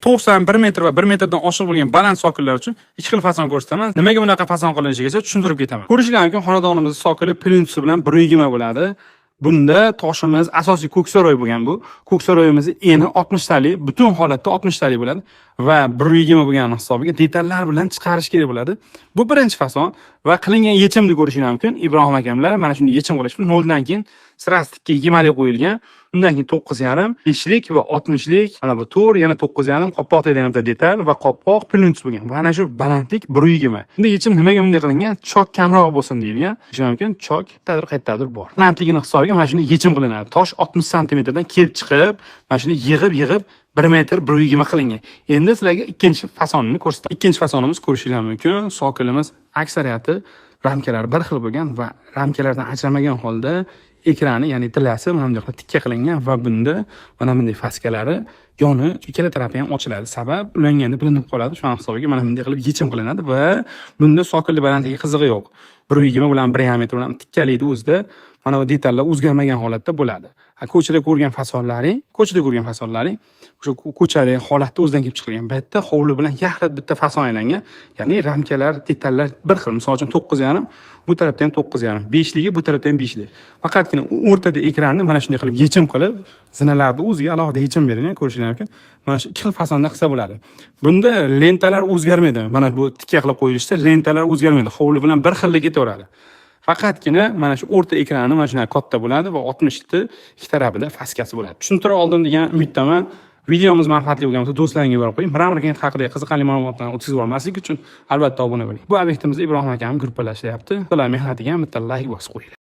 91 metr va 1 metrdan oshiq bo'lgan baland sokinlar uchun ikki xil fason ko'rsataman. Nimaga bunaqa fason qilinishigacha tushuntirib ketaman. Ko'rishinglar mumkin, xonadonimiz sokili plintusi bilan 1.20 bo'ladi. Bunda toshimiz asosiy ko'ksaroy bo'lgan bu. Ko'ksaroyimiz eni 60 talik, butun holatda 60 talik bo'ladi va 1.20 bo'lgani hisobiga detallar bilan chiqarish kerak bo'ladi. Bu birinchi fason va qilingan yechimni ko'rishinglar mumkin. Ibrohim akamlar mana shunday yechim qilishdi. Noldan keyin sirasi tikka 20 qo'yilgan. Undan keyin 9.5, 5lik va 60lik, mana bu 4, yana 9.5, qopqoq degan bitta detal va qopqoq plintus bo'lgan. Mana shu balandlik 1.20. Bunda yechim nimaga bunday qilingan? Chok kamroq bo'lsin deyilgan. Shuning mumkin, chok qayerdadir qayerdadir bor. Balandligini hisobiga mana shunday yechim qilinadi. Tosh 60 santimetrdan kelib chiqib, mana shuni yig'ib-yig'ib 1 metr 1.20 qilingan. Endi sizlarga ikkinchi fasonini ko'rsataman. Ikkinchi fasonimiz ko'rishinglar mumkin. Sokilimiz aksariyati ramkalar bir xil bo'lgan va ramkalardan ajramagan holda ekrani, ya'ni tilasi mana bunday qilib tikka qilingan va bunda mana bunday faskalari yoni ikkala tarafi ham ochiladi. Sabab ulanganda bilinib qoladi. Shuning hisobiga mana bunday qilib yechim qilinadi va bunda sokilli balandligi qizig'i yo'q. 1.20 bilan 1.5 metr bilan tikkalikni o'zida mana bu detallar o'zgarmagan holatda bo'ladi. Ha, ko'chada ko'rgan fasonlaring, ko'chada ko'rgan fasonlaring o'sha ko'chadagi holatda o'zidan kelib chiqilgan. Bu yerda hovli bilan yaxlit bitta fason aylangan. Ya'ni ramkalar, detallar bir xil. Misol uchun 9.5, bu tarafda ham 9.5, 5ligi bu tarafda ham 5lik. Faqatgina o'rtada ekranni mana shunday qilib yechim qilib, zinalarni o'ziga alohida yechim berilgan, ko'rishinglar mumkin. Mana shu ikki xil fasonda qilsa bo'ladi. Bunda lentalar o'zgarmaydi. Mana bu tikka qilib qo'yilishda lentalar o'zgarmaydi. Hovli bilan bir xillik ketaveradi. Faqatgina mana shu o'rta ekrani mana shunday katta bo'ladi va 60 ta ikki tarafida faskasi bo'ladi. Tushuntira oldim degan umiddaman. Videomiz manfaatli bo'lgan bo'lsa, do'stlaringga yuborib qo'ying. Mramor haqida qiziqarli ma'lumotlarni o'tkazib yubormaslik uchun albatta obuna bo'ling. Bu obyektimizda Ibrohim akam gruppalar ishlayapti. Ular mehnatiga ham bitta layk bosib qo'yinglar.